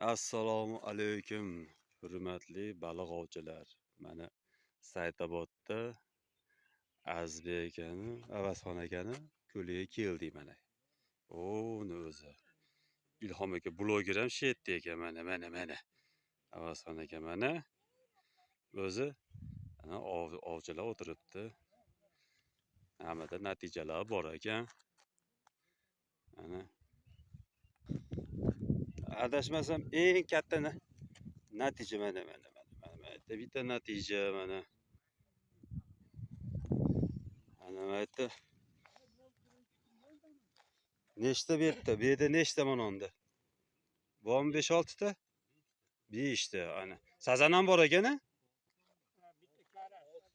Assalomu alaykum, hurmatli baliq ovchilar. Mana Saytobodda Azizbek akani, Avazxon akani ko'liga keldik mana. Uni o'zi. Ilhom aka bloger ham shu yerda ekan mana, mana, mana. Avazxon aka mana. O'zi ana ovchilar o'tiribdi. Hammada natijalar bor ekan. Ana. Adashmasam eng katta natija mana mana mana mana mana bitta natija mana. Mana bu yerda nechta bu yerda? Bu yerda nechta mana unda? Bormi 5-6 ta? 5 ta ana. Sazan ham bor ekan a?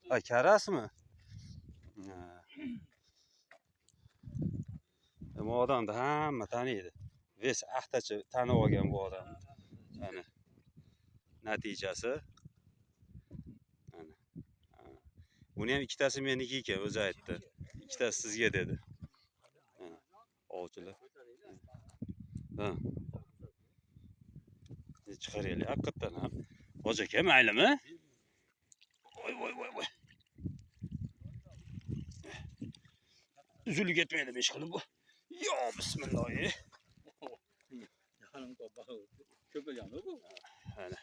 Ha, karasmi? Ha. Bu odamni hamma taniydi. Ves axtacha tanib olgan bu odamni. Ana. Natijasi. Ana. Buni ham ikkitasi meniki ekan, o'zi aytdi. Ikkitasi sizga dedi. Ana, ovchilar. Ha. Chiqaraylik haqiqatdan ham. Hoji aka, maylimi? Voy voy voy voy. Uzilib ketmaydi besh qilib bu. Yo bismillah. Ko'paygan bu. Ana.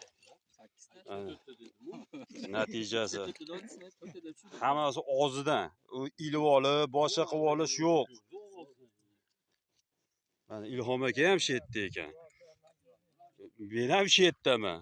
Ana. Natijasi. Hammasi og'zidan. U ilib olib, boshqa qilib olish yo'q. Mana Ilhom aka ham shu yerda ekan. Men ham shu yerdaman.